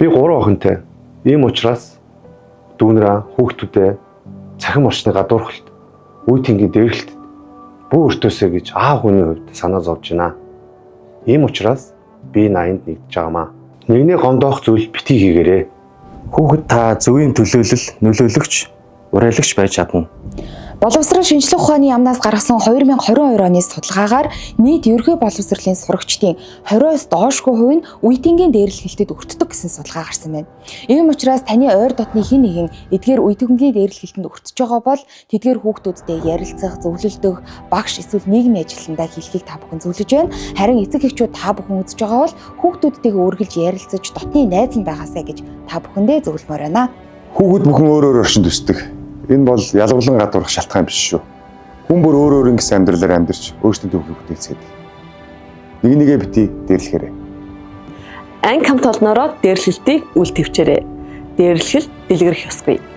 Би гурван охинтой. Ийм учраас дүүнраа хүүхдүүдээ цахим орчны гадуурхалт, үе тэнгийн дээрлэлт бүү өртөөсэй гэж аав хүний хувьд санаа зовж байна. Ийм учраас би 80-нд нэгдэж байгаамаа. Нэгнээ гомдоох зүйл битгий хийгээрэй. Хүүхэд та зөвийн төлөөлөл, нөлөөлөгч, уриалагч байж чадна. Боловсрол шинжлэх ухааны яамнаас гаргасан 2022 оны судалгаагаар нийт ерөнхий боловсролын сурагчдын 20-оос доошгүй хувь нь үе тэнгийн дээрлэхэлтэд өртдөг гэсэн судалгаа гарсан байна. Ийм учраас таны ойр дотны хэн нэгэн эдгээр үе тэнгийн дээрлэхэлтэнд өртөж байгаа бол тэдгээр хүүхдүүдтэй ярилцах, зөвлөлдөх, багш эсвэл нийгмийн ажилтнаа хэлхийг та бүхэн зөвлөж байна. Харин эцэг эхчүүд та бүхэн үзэж байгаа бол хүүхдүүдтэйгээ үргэлж ярилцаж дотны найз нь байгаасай гэж та бүхэндээ зөвлөмөр байна. Хүүхэд бүхэн өөр өөр орчинд өсдөг. Энэ бол ялгавлан гадуурх шалтгаан биш шүү. Хүн бүр өөр өөр ингэсэн амьдралаар амьдарч өөрсдийн төвхийг бүтээцгээдэг. Нэг нэгэ бити дээрлэхээрэй. Анги хамт олноороо дээрлэхэлтийг үл тэвчээрэй. Дээрлэхэл дэлгэрэх ёсгүй.